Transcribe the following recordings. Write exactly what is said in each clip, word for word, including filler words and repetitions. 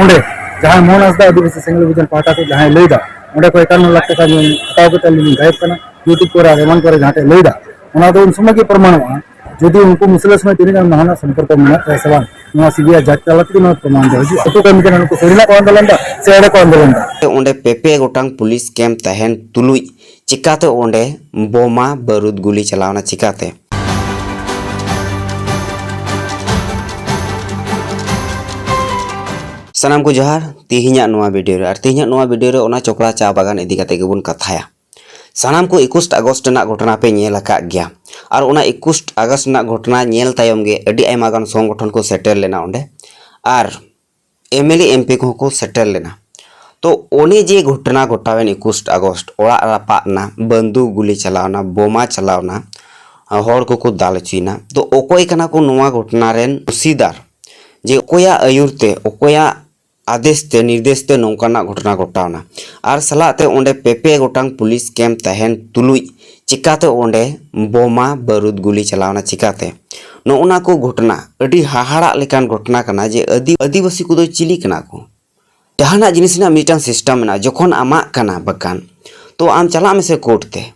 ᱚᱸᱰᱮ ᱡᱟᱦᱟᱸᱭ ᱢᱳᱦᱚᱱ ᱦᱟᱸᱥᱫᱟ ᱟᱹᱫᱤᱵᱟᱹᱥᱤ ᱥᱮᱸᱜᱮᱞ ᱚᱵᱷᱤᱡᱟᱱ ᱯᱟᱦᱴᱟ ᱠᱷᱚᱱ ᱡᱟᱦᱟᱸᱭ ᱞᱟᱹᱭᱫᱟ, ᱚᱸᱰᱮ ᱠᱷᱚᱱ ᱮᱠᱟᱱᱱᱚ ᱞᱟᱠᱷ ᱴᱟᱠᱟ ᱦᱟᱛᱟᱣ ᱠᱟᱛᱮ ᱟᱹᱞᱤᱧ ᱞᱤᱧ ᱜᱟᱭᱮᱵ ᱠᱟᱱᱟ, YouTube ᱠᱚᱨᱮ ᱟᱨ ᱮᱢᱟᱱ ᱠᱚᱨᱮ ᱡᱟᱦᱟᱸ ᱴᱷᱮᱱ ᱞᱟᱹᱭᱫᱟ, ᱚᱱᱟ ᱫᱚ ᱩᱱ ᱥᱚᱢᱚᱭ ᱜᱮ ᱯᱨᱚᱢᱟᱱᱚᱜᱼᱟ ᱡᱩᱫᱤ ᱩᱱᱠᱩ ᱢᱩᱥᱞᱟᱹ ᱥᱚᱸᱜᱮ ᱛᱤᱱᱟᱹᱜ ᱜᱟᱱ ᱢᱳᱦᱚᱱᱟᱜ ᱥᱚᱢᱯᱚᱨᱠᱚ ᱢᱮᱱᱟᱜ ᱛᱟᱭᱟ ᱥᱮ ᱵᱟᱝ᱾ ᱱᱚᱣᱟ ᱥᱤᱵᱤᱟᱭ ᱡᱟᱸᱪ ᱛᱟᱞᱟ ᱛᱮᱜᱮ ᱱᱚᱣᱟ ᱯᱨᱚᱢᱟᱱ ᱫᱚ ᱦᱤᱡᱩᱜᱼᱟ᱾ ᱟᱹᱛᱩ ᱠᱟᱹᱢᱤ ᱠᱟᱱᱟ, ᱱᱩᱠᱩ ᱥᱟᱹᱨᱤᱱᱟᱜ ᱠᱚ ᱟᱱᱫᱳᱞᱚᱱ ᱫᱟ ᱥᱮ ᱮᱲᱮ ᱠᱚ ᱟᱱᱫᱳᱞᱚᱱ ᱫᱟ? ᱚᱸᱰᱮ ᱯᱮ ᱯᱮ ᱜᱚᱴᱟᱝ ᱯᱩᱞᱤᱥ ᱠᱮᱢᱯ ᱛᱟᱦᱮᱱ ᱛᱩᱞᱩᱡ ᱪᱤᱠᱟᱛᱮ ᱚᱸᱰᱮ ᱵᱳᱢᱟ ᱵᱟᱹᱨᱩᱫ ᱜᱩᱞᱤ ᱪᱟᱞᱟᱣᱱᱟ ᱪᱤᱠᱟᱛᱮ? ᱥᱟᱱᱟᱢ ᱠᱚ ᱡᱚᱦᱟᱨ᱾ ᱛᱮᱦᱮᱧᱟᱜ ᱱᱚᱣᱟ ᱵᱷᱤᱰᱤᱭᱳ ᱨᱮ, ᱟᱨ ᱛᱮᱦᱮᱧᱟᱜ ᱱᱚᱣᱟ ᱵᱷᱤᱰᱤᱭᱳ ᱨᱮ ᱚᱱᱟ ᱪᱚᱯᱲᱟ ᱪᱟ ᱵᱟᱜᱟᱱ ᱤᱫᱤ ᱠᱟᱛᱮ ᱜᱮᱵᱚᱱ ᱠᱟᱛᱷᱟᱭᱟ᱾ ᱥᱟᱱᱟᱢ ᱠᱚ ᱮᱠᱩᱥ ᱟᱜᱚᱥᱴ ᱨᱮᱱᱟᱜ ᱜᱷᱚᱴᱚᱱᱟ ᱯᱮ ᱧᱮᱞ ᱟᱠᱟᱫ ᱜᱮᱭᱟ, ᱟᱨ ᱚᱱᱟ ᱮᱠᱩᱥ ᱟᱜᱚᱥᱴ ᱨᱮᱱᱟᱜ ᱜᱷᱚᱴᱚᱱᱟ ᱧᱮᱞ ᱛᱟᱭᱚᱢ ᱜᱮ ᱟᱹᱰᱤ ᱟᱭᱢᱟ ᱜᱟᱱ ᱥᱚᱝᱜᱚᱴᱷᱚᱱ ᱠᱚ ᱥᱮᱴᱮᱨ ᱞᱮᱱᱟ ᱚᱸᱰᱮ, ᱟᱨ M L A, M P ᱠᱚᱦᱚᱸ ᱠᱚ ᱥᱮᱴᱮᱨ ᱞᱮᱱᱟ᱾ ᱛᱚ ᱚᱱᱮ ᱡᱮ ᱜᱷᱚᱴᱚᱱᱟ ᱜᱷᱚᱴᱟᱣᱮᱱ ᱮᱠᱩᱥ ᱟᱜᱚᱥᱴ, ᱚᱲᱟᱜ ᱨᱟᱯᱟᱜ ᱮᱱᱟ, ᱵᱟᱱᱫᱩᱠ ᱜᱩᱞᱤ ᱪᱟᱞᱟᱣᱱᱟ, ᱵᱳᱢᱟ ᱪᱟᱞᱟᱣᱱᱟ, ᱦᱚᱲ ᱠᱚᱠᱚ ᱫᱟᱞ ᱦᱚᱪᱚᱭᱮᱱᱟ᱾ ᱛᱚ ᱚᱠᱚᱭ ᱠᱟᱱᱟ ᱠᱚ ᱱᱚᱣᱟ ᱜᱷᱚᱴᱚᱱᱟ ᱨᱮᱱ ᱫᱳᱥᱤᱫᱟᱨ? ᱡᱮ ᱚᱠᱚᱭᱟᱜ ᱟᱹᱭᱩᱨ ᱛᱮ, ᱚᱠᱚᱭᱟᱜ ᱟᱫᱮᱥ ᱛᱮ, ᱱᱤᱨᱫᱮᱥ ᱛᱮ ᱱᱚᱝᱠᱟᱱᱟᱜ ᱜᱷᱚᱴᱚᱱᱟ ᱜᱷᱚᱴᱟᱣᱱᱟ? ᱟᱨ ᱥᱟᱞᱟᱜ ᱛᱮ ᱚᱸᱰᱮ ᱯᱮ ᱯᱮ ᱜᱚᱴᱟᱝ ᱯᱩᱞᱤᱥ ᱠᱮᱢᱯ ᱛᱟᱦᱮᱱ ᱛᱩᱞᱩᱡ ᱪᱤᱠᱟᱛᱮ ᱚᱸᱰᱮ ᱵᱳᱢᱟ ᱵᱟᱹᱨᱩᱫ ᱜᱩᱞᱤ ᱪᱟᱞᱟᱣᱱᱟ ᱪᱤᱠᱟᱛᱮ? ᱱᱚᱜᱼᱚ ᱱᱟ ᱠᱚ ᱜᱷᱚᱴᱚᱱᱟ ᱟᱹᱰᱤ ᱦᱟᱦᱟᱲᱟᱜ ᱞᱮᱠᱟᱱ ᱜᱷᱚᱴᱚᱱᱟ ᱠᱟᱱᱟ ᱡᱮ ᱟᱹᱫᱤ-, ᱟᱹᱫᱤᱵᱟᱹᱥᱤ ᱠᱚᱫᱚ ᱪᱤᱞᱤ ᱠᱟᱱᱟ ᱠᱚ? ᱡᱟᱦᱟᱱᱟᱜ ᱡᱤᱱᱤᱥ ᱨᱮᱱᱟᱜ ᱢᱤᱫᱴᱟᱝ ᱥᱤᱥᱴᱮᱢ ᱢᱮᱱᱟᱜᱼᱟ᱾ ᱡᱚᱠᱷᱚᱱ ᱟᱢᱟᱜ ᱠᱟᱱᱟ ᱵᱟᱜᱟᱱ, ᱛᱚ ᱟᱢ ᱪᱟᱞᱟᱜ ᱢᱮᱥᱮ ᱠᱳᱨᱴ ᱛᱮ,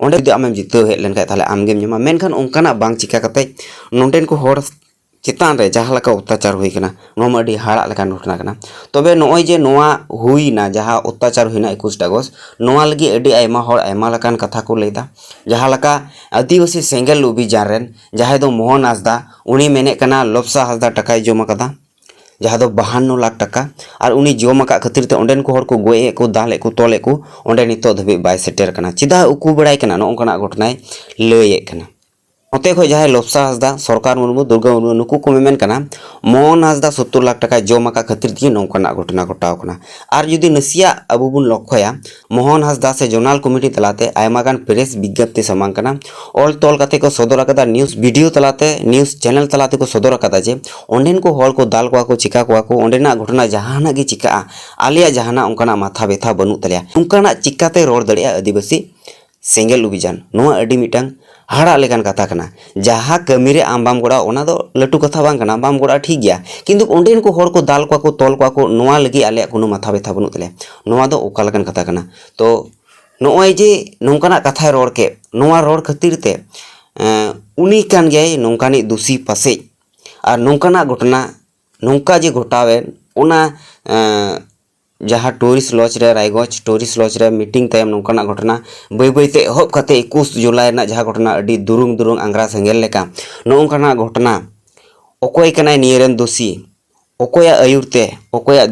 ᱚᱸᱰᱮ ᱡᱩᱫᱤ ᱟᱢᱮᱢ ᱡᱤᱛᱟᱹᱣ ᱦᱮᱡ ᱞᱮᱱᱠᱷᱟᱱ ᱛᱟᱦᱞᱮ ᱟᱢᱜᱮᱢ ᱧᱟᱢᱟ᱾ ᱢᱮᱱᱠᱷᱟᱱ ᱚᱱᱠᱟᱱᱟᱜ ᱵᱟᱝ ᱪᱤᱠᱟ ᱠᱟᱛᱮ ᱱᱚᱸᱰᱮᱱ ᱠᱚ ᱦᱚᱲ ᱪᱮᱛᱟᱱ ᱨᱮ ᱡᱟᱦᱟᱸ ᱞᱮᱠᱟ ᱚᱛᱛᱟᱪᱟᱨ ᱦᱩᱭ ᱠᱟᱱᱟ, ᱱᱚᱣᱟ ᱢᱟ ᱟᱹᱰᱤ ᱦᱟᱦᱟᱲᱟᱜ ᱞᱮᱠᱟᱱ ᱜᱷᱚᱴᱚᱱᱟ ᱠᱟᱱᱟ᱾ ᱛᱚᱵᱮ ᱱᱚᱜᱼᱚᱭ ᱡᱮ ᱱᱚᱣᱟ ᱦᱩᱭᱱᱟ, ᱡᱟᱦᱟᱸ ᱚᱛᱛᱟᱪᱟᱨ ᱦᱩᱭᱱᱟ ᱮᱠᱩᱥ ᱟᱜᱚᱥᱴ, ᱱᱚᱣᱟ ᱞᱟᱹᱜᱤᱫ ᱟᱹᱰᱤ ᱟᱭᱢᱟ ᱦᱚᱲ ᱟᱭᱢᱟ ᱞᱮᱠᱟᱱ ᱠᱟᱛᱷᱟ ᱠᱚ ᱞᱟᱹᱭᱫᱟ᱾ ᱡᱟᱦᱟᱸ ᱞᱮᱠᱟ ᱟᱹᱫᱤᱵᱟᱹᱥᱤ ᱥᱮᱸᱜᱮᱞ ᱚᱵᱷᱤᱡᱟᱱ ᱨᱮᱱ ᱡᱟᱦᱟᱸᱭ ᱫᱚ ᱢᱳᱦᱚᱱ ᱦᱟᱸᱥᱫᱟ, ᱩᱱᱤ ᱢᱮᱱᱮᱫ ᱠᱟᱱᱟ ᱞᱚᱵᱥᱟ ᱦᱟᱸᱥᱫᱟ ᱴᱟᱠᱟᱭ ᱡᱚᱢ ᱟᱠᱟᱫᱟ, ᱡᱟᱦᱟᱸ ᱫᱚ ᱵᱟᱦᱟᱱᱱᱚ ᱞᱟᱠᱷ ᱴᱟᱠᱟ, ᱟᱨ ᱩᱱᱤ ᱡᱚᱢ ᱟᱠᱟᱫ ᱠᱷᱟᱹᱛᱤᱨ ᱛᱮ ᱚᱸᱰᱮᱱ ᱠᱚ ᱦᱚᱲ ᱠᱚ ᱜᱚᱡ ᱮᱫ ᱠᱚ, ᱫᱟᱞ ᱮᱫ ᱠᱚ, ᱛᱚᱞ ᱮᱫ ᱠᱚ, ᱚᱸᱰᱮ ᱱᱤᱛᱚᱜ ᱫᱷᱟᱹᱵᱤᱡ ᱵᱟᱭ ᱥᱮᱴᱮᱨ ᱟᱠᱟᱱᱟ᱾ ᱪᱮᱫᱟᱜ ᱩᱠᱩ ᱵᱟᱲᱟᱭ ᱠᱟᱱᱟ, ᱱᱚᱜᱼᱚ ᱱᱚᱝᱠᱟᱱᱟᱜ ᱜᱷᱚᱴᱚᱱᱟᱭ ᱞᱟᱹᱭᱮᱫ ᱠᱟᱱᱟ᱾ ᱱᱚᱛᱮ ᱠᱷᱚᱱ ᱡᱟᱦᱟᱸᱭ ᱞᱚᱵᱥᱟ ᱦᱟᱸᱥᱫᱟ, ᱥᱚᱨᱠᱟᱨ ᱢᱩᱨᱢᱩ, ᱫᱩᱨᱜᱟ ᱢᱩᱨᱢᱩ, ᱱᱩᱠᱩ ᱠᱚ ᱢᱮᱢᱮᱱ ᱠᱟᱱᱟ, ᱢᱳᱦᱚᱱ ᱦᱟᱸᱥᱫᱟ ᱥᱳᱛᱛᱳᱨ ᱞᱟᱠᱷ ᱴᱟᱠᱟᱭ ᱡᱚᱢ ᱟᱠᱟᱫ ᱠᱷᱟᱹᱛᱤᱨ ᱛᱮᱜᱮ ᱱᱚᱝᱠᱟᱱᱟᱜ ᱜᱷᱚᱴᱚᱱᱟ ᱜᱷᱚᱴᱟᱣ ᱠᱟᱱᱟ᱾ ᱟᱨ ᱡᱩᱫᱤ ᱱᱟᱥᱮᱭᱟᱜ ᱟᱵᱚ ᱵᱚᱱ ᱞᱚᱠᱠᱷᱚᱭᱟ, ᱢᱳᱦᱚᱱ ᱦᱟᱸᱥᱫᱟ ᱥᱮ ᱡᱳᱱᱟᱞ ᱠᱚᱢᱤᱴᱤ ᱛᱟᱞᱟᱛᱮ ᱟᱭᱢᱟ ᱜᱟᱱ ᱯᱨᱮᱥ ᱵᱤᱡᱽᱧᱟᱯᱛᱤ ᱥᱟᱢᱟᱝ ᱠᱟᱱᱟ, ᱚᱞ ᱛᱚᱞ ᱠᱟᱛᱮ ᱠᱚ ᱥᱚᱫᱚᱨ ᱟᱠᱟᱫᱟ, ᱱᱤᱭᱩᱡᱽ ᱵᱷᱤᱰᱤᱭᱳ ᱛᱟᱞᱟᱛᱮ, ᱱᱤᱭᱩᱡᱽ ᱪᱮᱱᱮᱞ ᱛᱟᱞᱟ ᱛᱮᱠᱚ ᱥᱚᱫᱚᱨ ᱟᱠᱟᱫᱟ ᱡᱮ ᱚᱸᱰᱮᱱ ᱠᱚ ᱦᱚᱲ ᱠᱚ ᱫᱟᱞ ᱠᱚᱣᱟ ᱠᱚ, ᱪᱤᱠᱟ ᱠᱚᱣᱟ ᱠᱚ, ᱚᱸᱰᱮᱱᱟᱜ ᱜᱷᱚᱴᱚᱱᱟ ᱡᱟᱦᱟᱱᱟᱜ ᱜᱮ ᱪᱤᱠᱟᱜᱼᱟ, ᱟᱞᱮᱭᱟᱜ ᱡᱟᱦᱟᱱᱟᱜ ᱚᱱᱠᱟᱱᱟᱜ ᱢᱟᱛᱷᱟ ᱵᱮᱛᱷᱟ ᱵᱟᱹᱱᱩᱜ ᱛᱟᱞᱮᱭᱟ᱾ ᱚᱱᱠᱟᱱᱟᱜ ᱪᱤᱠᱟᱛᱮ ᱨᱚᱲ ᱫᱟᱲᱮᱭᱟᱜᱼᱟ ᱟᱹᱫᱤᱵᱟᱹᱥᱤ ᱥᱮᱸᱜᱮᱞ ᱚᱵᱷᱤᱡᱟᱱ? ᱱᱚᱣᱟ ᱟᱹᱰᱤ ᱢᱤᱫᱴᱟᱝ ᱦᱟᱦᱟᱲᱟᱜ ᱞᱮᱠᱟᱱ ᱠᱟᱛᱷᱟ ᱠᱟᱱᱟ᱾ ᱡᱟᱦᱟᱸ ᱠᱟᱹᱢᱤ ᱨᱮ ᱟᱢ ᱵᱟᱢ ᱜᱚᱲᱚᱜᱼᱟ, ᱚᱱᱟ ᱫᱚ ᱞᱟᱹᱴᱩ ᱠᱟᱛᱷᱟ ᱵᱟᱝ ᱠᱟᱱᱟ, ᱵᱟᱢ ᱜᱚᱲᱚᱜᱼᱟ, ᱴᱷᱤᱠ ᱜᱮᱭᱟ, ᱠᱤᱱᱛᱩ ᱚᱸᱰᱮᱱ ᱠᱚ ᱦᱚᱲ ᱠᱚ ᱫᱟᱞ ᱠᱚᱣᱟ ᱠᱚ, ᱛᱚᱞ ᱠᱚᱣᱟ ᱠᱚ, ᱱᱚᱣᱟ ᱞᱟᱹᱜᱤᱫ ᱟᱞᱮᱭᱟᱜ ᱠᱳᱱᱳ ᱢᱟᱛᱷᱟ ᱵᱮᱛᱷᱟ ᱵᱟᱹᱱᱩᱜ ᱛᱟᱞᱮᱭᱟ᱾ ᱱᱚᱣᱟ ᱫᱚ ᱚᱠᱟ ᱞᱮᱠᱟᱱ ᱠᱟᱛᱷᱟ ᱠᱟᱱᱟ? ᱛᱚ ᱱᱚᱜᱼᱚᱭ ᱡᱮ ᱱᱚᱝᱠᱟᱱᱟᱜ ᱠᱟᱛᱷᱟᱭ ᱨᱚᱲ ᱠᱮᱫ, ᱱᱚᱣᱟ ᱨᱚᱲ ᱠᱷᱟᱹᱛᱤᱨ ᱛᱮ ᱮᱸ, ᱩᱱᱤ ᱠᱟᱱ ᱜᱮᱭᱟᱭ ᱱᱚᱝᱠᱟᱱᱤᱡ ᱫᱩᱥᱤ ᱯᱟᱥᱮᱡ᱾ ᱟᱨ ᱱᱚᱝᱠᱟᱱᱟᱜ ᱜᱷᱚᱴᱚᱱᱟ, ᱱᱚᱝᱠᱟ ᱡᱮ ᱜᱷᱚᱴᱟᱣᱮᱱ, ᱚᱱᱟ ᱮᱸ, ᱡᱟᱦᱟᱸ ᱴᱩᱨᱤᱥᱴ ᱞᱚᱡᱽ ᱨᱮ, ᱨᱟᱭᱜᱚᱸᱡᱽ ᱴᱩᱨᱤᱥᱴ ᱞᱚᱡᱽ ᱨᱮ ᱢᱤᱴᱤᱝ ᱛᱟᱭᱚᱢ ᱱᱚᱝᱠᱟᱱᱟᱜ ᱜᱷᱚᱴᱚᱱᱟ, ᱵᱟᱹᱭ ᱵᱟᱹᱭ ᱛᱮ ᱮᱦᱚᱵ ᱠᱟᱛᱮ ᱮᱠᱩᱥ ᱡᱩᱞᱟᱭ ᱨᱮᱱᱟᱜ ᱡᱟᱦᱟᱸ ᱜᱷᱚᱴᱚᱱᱟ, ᱟᱹᱰᱤ ᱫᱩᱨᱩᱝ ᱫᱩᱨᱩᱝ ᱟᱝᱜᱽᱨᱟ ᱥᱮᱸᱜᱮᱞ ᱞᱮᱠᱟ, ᱱᱚᱜᱼᱚ ᱱᱚᱝᱠᱟᱱᱟᱜ ᱜᱷᱚᱴᱚᱱᱟ, ᱚᱠᱚᱭ ᱠᱟᱱᱟᱭ ᱱᱤᱭᱟᱹ ᱨᱮᱱ ᱫᱩᱥᱤ? ᱚᱠᱚᱭᱟᱜ ᱟᱹᱭᱩᱨ ᱛᱮ, ᱚᱠᱚᱭᱟᱜ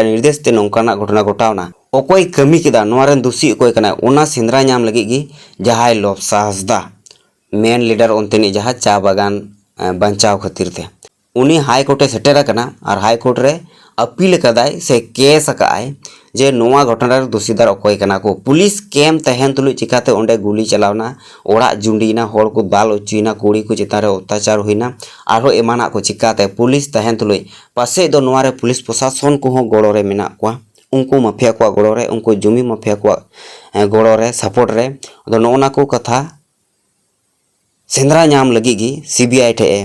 ᱱᱤᱨᱫᱮᱥ ᱛᱮ ᱱᱚᱝᱠᱟᱱᱟᱜ ᱜᱷᱚᱴᱚᱱᱟ ᱜᱷᱚᱴᱟᱣᱱᱟ? ᱚᱠᱚᱭ ᱠᱟᱹᱢᱤ ᱠᱮᱫᱟ? ᱱᱚᱣᱟ ᱨᱮᱱ ᱫᱩᱥᱤ ᱚᱠᱚᱭ ᱠᱟᱱᱟᱭ? ᱚᱱᱟ ᱥᱮᱸᱫᱽᱨᱟ ᱧᱟᱢ ᱞᱟᱹᱜᱤᱫ ᱜᱮ ᱡᱟᱦᱟᱸᱭ ᱞᱚᱵᱥᱟ ᱦᱟᱸᱥᱫᱟ, ᱢᱮᱱ ᱞᱤᱰᱟᱨ ᱚᱱᱛᱮᱱᱤᱡ, ᱡᱟᱦᱟᱸ ᱪᱟ ᱵᱟᱜᱟᱱ ᱮ, ᱵᱟᱧᱪᱟᱣ ᱠᱷᱟᱹᱛᱤᱨ ᱛᱮ, ᱩᱱᱤ ᱦᱟᱭ ᱠᱳᱨᱴ ᱮ ᱥᱮᱴᱮᱨ ᱟᱠᱟᱱᱟ᱾ ᱟᱨ ᱦᱟᱭ ᱠᱳᱨᱴ ᱨᱮ ᱟᱯᱤᱞ ᱟᱠᱟᱫᱟᱭ ᱥᱮ ᱠᱮᱥ ᱟᱠᱟᱫᱟᱭ ᱡᱮ ᱱᱚᱣᱟ ᱜᱷᱚᱴᱚᱱᱟ ᱨᱮ ᱫᱩᱥᱤᱫᱟᱨ ᱚᱠᱚᱭ ᱠᱟᱱᱟ ᱠᱚ᱾ ᱯᱩᱞᱤᱥ ᱠᱮᱢᱯ ᱛᱟᱦᱮᱱ ᱛᱩᱞᱩᱡ ᱪᱤᱠᱟᱛᱮ ᱚᱸᱰᱮ ᱜᱩᱞᱤ ᱪᱟᱞᱟᱣᱱᱟ, ᱚᱲᱟᱜ ᱡᱩᱸᱰᱤᱭᱮᱱᱟ, ᱦᱚᱲ ᱠᱚ ᱫᱟᱞ ᱚᱪᱚᱭᱮᱱᱟ, ᱠᱩᱲᱤ ᱠᱚ ᱪᱮᱛᱟᱱ ᱨᱮ ᱚᱛᱛᱟᱪᱟᱨ ᱦᱩᱭᱱᱟ, ᱟᱨᱦᱚᱸ ᱮᱢᱟᱱᱟᱜ ᱠᱚ ᱪᱤᱠᱟᱛᱮ ᱯᱩᱞᱤᱥ ᱛᱟᱦᱮᱱ ᱛᱩᱞᱩᱡ? ᱯᱟᱥᱮᱡ ᱫᱚ ᱱᱚᱣᱟ ᱨᱮ ᱯᱩᱞᱤᱥ ᱯᱨᱚᱥᱟᱥᱚᱱ ᱠᱚᱦᱚᱸ ᱜᱚᱲᱚ ᱨᱮ ᱢᱮᱱᱟᱜ ᱠᱚᱣᱟ, ᱩᱱᱠᱩ ᱢᱟᱯᱷᱤᱭᱟ ᱠᱚᱣᱟᱜ ᱜᱚᱲᱚ ᱨᱮ, ᱩᱱᱠᱩ ᱡᱩᱢᱤ ᱢᱟᱯᱷᱤᱭᱟ ᱠᱚᱣᱟᱜ ᱮ, ᱜᱚᱲᱚ ᱨᱮ, ᱥᱟᱯᱳᱨᱴ ᱨᱮ᱾ ᱟᱫᱚ ᱱᱚᱜᱼᱚ ᱱᱟ ᱠᱚ ᱠᱟᱛᱷᱟ ᱥᱮᱸᱫᱽᱨᱟ ᱧᱟᱢ ᱞᱟᱹᱜᱤᱫ ᱜᱮ ᱥᱤ ᱵᱤ ᱟᱭ ᱴᱷᱮᱡ ᱮ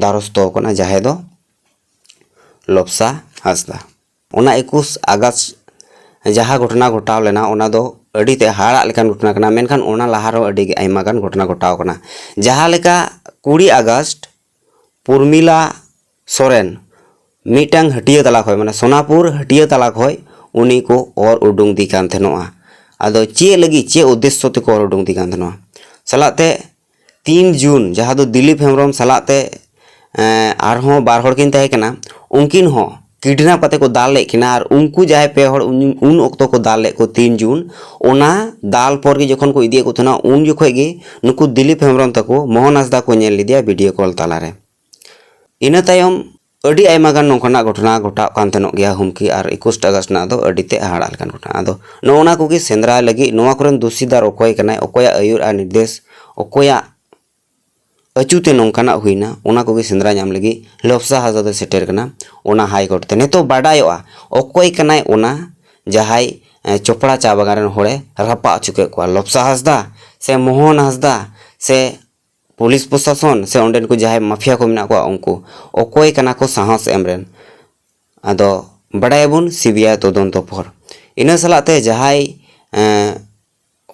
ᱫᱟᱨᱚᱥᱛᱚ ᱠᱟᱱᱟ, ᱡᱟᱦᱟᱸᱭ ᱫᱚ ᱞᱚᱵᱥᱟ ᱦᱟᱸᱥᱫᱟ᱾ ᱚᱱᱟ ᱮᱠᱩᱥ ᱟᱜᱚᱥᱴ ᱡᱟᱦᱟᱸ ᱜᱷᱚᱴᱚᱱᱟ ᱜᱷᱚᱴᱟᱣ ᱞᱮᱱᱟ, ᱚᱱᱟ ᱫᱚ ᱟᱹᱰᱤ ᱛᱮ ᱦᱟᱦᱟᱲᱟᱜ ᱞᱮᱠᱟᱱ ᱜᱷᱚᱴᱚᱱᱟ ᱠᱟᱱᱟ, ᱢᱮᱱᱠᱷᱟᱱ ᱚᱱᱟ ᱞᱟᱦᱟ ᱨᱮᱦᱚᱸ ᱟᱹᱰᱤ ᱜᱮ ᱟᱭᱢᱟ ᱜᱟᱱ ᱜᱷᱚᱴᱚᱱᱟ ᱜᱷᱚᱴᱟᱣ ᱠᱟᱱᱟ᱾ ᱡᱟᱦᱟᱸ ᱞᱮᱠᱟ ᱠᱩᱲᱤ ᱟᱜᱚᱥᱴ ᱯᱩᱨᱢᱤᱞᱟ ᱥᱚᱨᱮᱱ ᱢᱤᱫᱴᱟᱝ ᱦᱟᱹᱴᱤᱭᱟᱹ ᱛᱟᱞᱟ ᱠᱷᱚᱡ, ᱢᱟᱱᱮ ᱥᱳᱱᱟᱯᱩᱨ ᱦᱟᱹᱴᱤᱭᱟᱹ ᱛᱟᱞᱟ ᱠᱷᱚᱡ ᱩᱱᱤ ᱠᱚ ᱚᱨ ᱩᱰᱩᱝ ᱫᱤ ᱠᱟᱱ ᱛᱟᱦᱮᱱᱚᱜᱼᱟ᱾ ᱟᱫᱚ ᱪᱮᱫ ᱞᱟᱹᱜᱤᱫ, ᱪᱮᱫ ᱩᱫᱽᱫᱮᱥᱥᱚ ᱛᱮᱠᱚ ᱚᱨ ᱩᱰᱩᱝ ᱫᱤ ᱠᱟᱱ ᱛᱟᱦᱮᱱᱚᱜᱼᱟ? ᱥᱟᱞᱟᱜ ᱛᱮ ᱛᱤᱱ ᱡᱩᱱ, ᱡᱟᱦᱟᱸ ᱫᱚ ᱫᱤᱞᱤᱯ ᱦᱮᱢᱵᱨᱚᱢ ᱥᱟᱞᱟᱜ ᱛᱮ, ᱮᱸ, ᱟᱨᱦᱚᱸ ᱵᱟᱨ ᱦᱚᱲ ᱠᱤᱱ ᱛᱟᱦᱮᱸ ᱠᱟᱱᱟ, ᱩᱱᱠᱤᱱ ᱦᱚᱸ ᱠᱤᱰᱱᱟᱯ ᱠᱟᱛᱮ ᱠᱚ ᱫᱟᱞ ᱞᱮᱫ ᱠᱤᱱᱟ᱾ ᱟᱨ ᱩᱱᱠᱩ ᱡᱟᱦᱟᱸᱭ ᱯᱮ ᱦᱚᱲ ᱩᱱ, ᱩᱱ ᱚᱠᱛᱚ ᱠᱚ ᱫᱟᱞ ᱞᱮᱫ ᱠᱚ ᱛᱤᱱ ᱡᱩᱱ, ᱚᱱᱟ ᱫᱟᱞ ᱯᱚᱨ ᱜᱮ ᱡᱚᱠᱷᱚᱱ ᱠᱚ ᱤᱫᱤᱭᱮᱫ ᱠᱚ ᱛᱟᱦᱮᱱᱟ, ᱩᱱ ᱡᱚᱠᱷᱚᱡ ᱜᱮ ᱱᱩᱠᱩ ᱫᱤᱞᱤᱯ ᱦᱮᱢᱵᱨᱚᱢ ᱛᱟᱠᱚ ᱢᱳᱦᱚᱱ ᱦᱟᱸᱥᱫᱟ ᱠᱚ ᱧᱮᱞ ᱞᱮᱫᱮᱭᱟ ᱵᱷᱤᱰᱤᱭᱳ ᱠᱚᱞ ᱛᱟᱞᱟᱨᱮ᱾ ᱤᱱᱟᱹ ᱛᱟᱭᱚᱢ ᱟᱹᱰᱤ ᱟᱭᱢᱟ ᱜᱟᱱ ᱱᱚᱝᱠᱟᱱᱟᱜ ᱜᱷᱚᱴᱚᱱᱟ ᱜᱷᱚᱴᱟᱜ ᱠᱟᱱ ᱛᱟᱦᱮᱱᱚᱜ ᱜᱮᱭᱟ, ᱦᱩᱢᱠᱤ ᱟᱨ ᱮᱠᱩᱥ ᱟᱜᱚᱥᱴ ᱨᱮᱱᱟᱜ ᱫᱚ ᱟᱹᱰᱤ ᱛᱮ ᱦᱟᱦᱟᱲᱟᱜ ᱞᱮᱠᱟᱱ ᱜᱷᱚᱴᱚᱱᱟ᱾ ᱟᱫᱚ ᱱᱚᱜᱼᱚ ᱱᱟ ᱠᱚᱜᱮ ᱥᱮᱸᱫᱽᱨᱟ ᱞᱟᱹᱜᱤᱫ, ᱱᱚᱣᱟ ᱠᱚᱨᱮᱱ ᱫᱩᱥᱤᱫᱟᱨ ᱚᱠᱚᱭ ᱠᱟᱱᱟᱭ, ᱚᱠᱚᱭᱟᱜ ᱟᱹᱭᱩᱨ ᱟᱨ ᱱᱤᱨᱫᱮᱥ, ᱚᱠᱚᱭᱟᱜ ᱟᱹᱪᱩ ᱛᱮ ᱱᱚᱝᱠᱟᱱᱟᱜ ᱦᱩᱭᱱᱟ, ᱚᱱᱟ ᱠᱚᱜᱮ ᱥᱮᱸᱫᱽᱨᱟ ᱧᱟᱢ ᱞᱟᱹᱜᱤᱫ ᱞᱚᱵᱥᱟ ᱦᱟᱸᱥᱫᱟ ᱫᱚᱭ ᱥᱮᱴᱮᱨ ᱠᱟᱱᱟ ᱚᱱᱟ ᱦᱟᱭ ᱠᱳᱨᱴ ᱛᱮ᱾ ᱱᱤᱛᱚᱜ ᱵᱟᱰᱟᱭᱚᱜᱼᱟ ᱚᱠᱚᱭ ᱠᱟᱱᱟᱭ ᱚᱱᱟ ᱡᱟᱦᱟᱸᱭ, ᱮ, ᱪᱚᱯᱲᱟ ᱪᱟ ᱵᱟᱜᱟᱱ ᱨᱮᱱ ᱦᱚᱲᱮ ᱨᱟᱯᱟᱜ ᱦᱚᱪᱚ ᱠᱮᱫ ᱠᱚᱣᱟ, ᱞᱚᱵᱥᱟ ᱦᱟᱸᱥᱫᱟ ᱥᱮ ᱢᱳᱦᱚᱱ ᱦᱟᱸᱥᱫᱟ ᱥᱮ ᱯᱩᱞᱤᱥ ᱯᱨᱚᱥᱟᱥᱚᱱ ᱥᱮ ᱚᱸᱰᱮᱱ ᱠᱚ ᱡᱟᱦᱟᱸᱭ ᱢᱟᱯᱷᱤᱭᱟ ᱠᱚ ᱢᱮᱱᱟᱜ ᱠᱚᱣᱟ, ᱩᱱᱠᱩ ᱚᱠᱚᱭ ᱠᱟᱱᱟ ᱠᱚ ᱥᱟᱦᱚᱥ ᱮᱢ ᱨᱮᱱ? ᱟᱫᱚ ᱵᱟᱰᱟᱭᱟᱵᱚᱱ ᱥᱤᱵᱤᱟᱭ ᱛᱚᱫᱚᱱᱛᱚ ᱯᱚᱨ᱾ ᱤᱱᱟᱹ ᱥᱟᱞᱟᱜ ᱛᱮ ᱡᱟᱦᱟᱸᱭ, ᱮᱸ,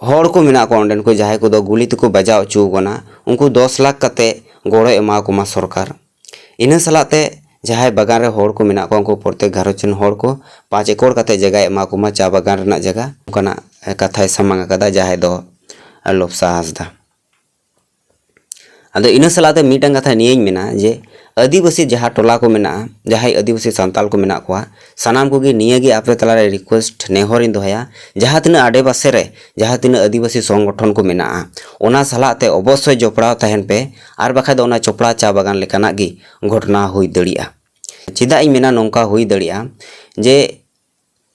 ᱦᱚᱲ ᱠᱚ ᱢᱮᱱᱟᱜ ᱠᱚᱣᱟ ᱚᱸᱰᱮᱱ ᱠᱚ, ᱡᱟᱦᱟᱸᱭ ᱠᱚᱫᱚ ᱜᱩᱞᱤ ᱛᱮᱠᱚ ᱵᱟᱡᱟᱣ ᱦᱚᱪᱚ ᱟᱠᱟᱱᱟ, ᱩᱱᱠᱩ ᱫᱚᱥ ᱞᱟᱠᱷ ᱠᱟᱛᱮ ᱜᱚᱲᱚᱭ ᱮᱢᱟ ᱠᱚᱢᱟ ᱥᱚᱨᱠᱟᱨ᱾ ᱤᱱᱟᱹ ᱥᱟᱞᱟᱜ ᱛᱮ ᱡᱟᱦᱟᱸᱭ ᱵᱟᱜᱟᱱ ᱨᱮ ᱦᱚᱲ ᱠᱚ ᱢᱮᱱᱟᱜ ᱠᱚᱣᱟ, ᱩᱱᱠᱩ ᱯᱨᱚᱛᱮᱠ ᱜᱷᱟᱨᱚᱸᱡᱽ ᱨᱮᱱ ᱦᱚᱲ ᱠᱚ ᱯᱟᱸᱪ ᱮᱠᱚᱨ ᱠᱟᱛᱮ ᱡᱟᱭᱜᱟᱭ ᱮᱢᱟ ᱠᱚᱢᱟ, ᱪᱟ ᱵᱟᱜᱟᱱ ᱨᱮᱱᱟᱜ ᱡᱟᱭᱜᱟ, ᱚᱱᱠᱟᱱᱟᱜ ᱠᱟᱛᱷᱟᱭ ᱥᱟᱢᱟᱝ ᱟᱠᱟᱫᱟ ᱡᱟᱦᱟᱸᱭ ᱫᱚ ᱞᱚᱯᱥᱟ ᱦᱟᱸᱥᱫᱟ᱾ ᱟᱫᱚ ᱤᱱᱟᱹ ᱥᱟᱞᱟᱜ ᱛᱮ ᱢᱤᱫᱴᱟᱝ ᱠᱟᱛᱷᱟ ᱱᱤᱭᱟᱹᱧ ᱢᱮᱱᱟ ᱡᱮ ᱟᱹᱫᱤᱵᱟᱹᱥᱤ ᱡᱟᱦᱟᱸ ᱴᱚᱞᱟ ᱠᱚ ᱢᱮᱱᱟᱜᱼᱟ, ᱡᱟᱦᱟᱸᱭ ᱟᱹᱫᱤᱵᱟᱹᱥᱤ ᱥᱟᱱᱛᱟᱲ ᱠᱚ ᱢᱮᱱᱟᱜ ᱠᱚᱣᱟ, ᱥᱟᱱᱟᱢ ᱠᱚᱜᱮ ᱱᱤᱭᱟᱹᱜᱮ ᱟᱯᱮ ᱛᱟᱞᱟᱨᱮ request, ᱱᱮᱦᱚᱨᱤᱧ ᱫᱚᱦᱚᱭᱟ, ᱡᱟᱦᱟᱸ ᱛᱤᱱᱟᱹᱜ ᱟᱰᱮᱯᱟᱥᱮ ᱨᱮ ᱡᱟᱦᱟᱸ ᱛᱤᱱᱟᱹᱜ ᱟᱹᱫᱤᱵᱟᱹᱥᱤ ᱥᱚᱝᱜᱚᱴᱷᱚᱱ ᱠᱚ ᱢᱮᱱᱟᱜᱼᱟ, ᱚᱱᱟ ᱥᱟᱞᱟᱜ ᱛᱮ ᱚᱵᱚᱥᱥᱳᱭ ᱡᱚᱯᱲᱟᱣ ᱛᱟᱦᱮᱱ ᱯᱮ, ᱟᱨ ᱵᱟᱠᱷᱟᱡ ᱫᱚ ᱚᱱᱟ ᱪᱚᱯᱲᱟ ᱪᱟ ᱵᱟᱜᱟᱱ ᱞᱮᱠᱟᱱᱟᱜ ᱜᱮ ᱜᱷᱚᱴᱚᱱᱟ ᱦᱩᱭ ᱫᱟᱲᱮᱭᱟᱜᱼᱟ᱾ ᱪᱮᱫᱟᱜ ᱤᱧ ᱢᱮᱱᱟ ᱱᱚᱝᱠᱟ ᱦᱩᱭ ᱫᱟᱲᱮᱭᱟᱜᱼᱟ? ᱡᱮ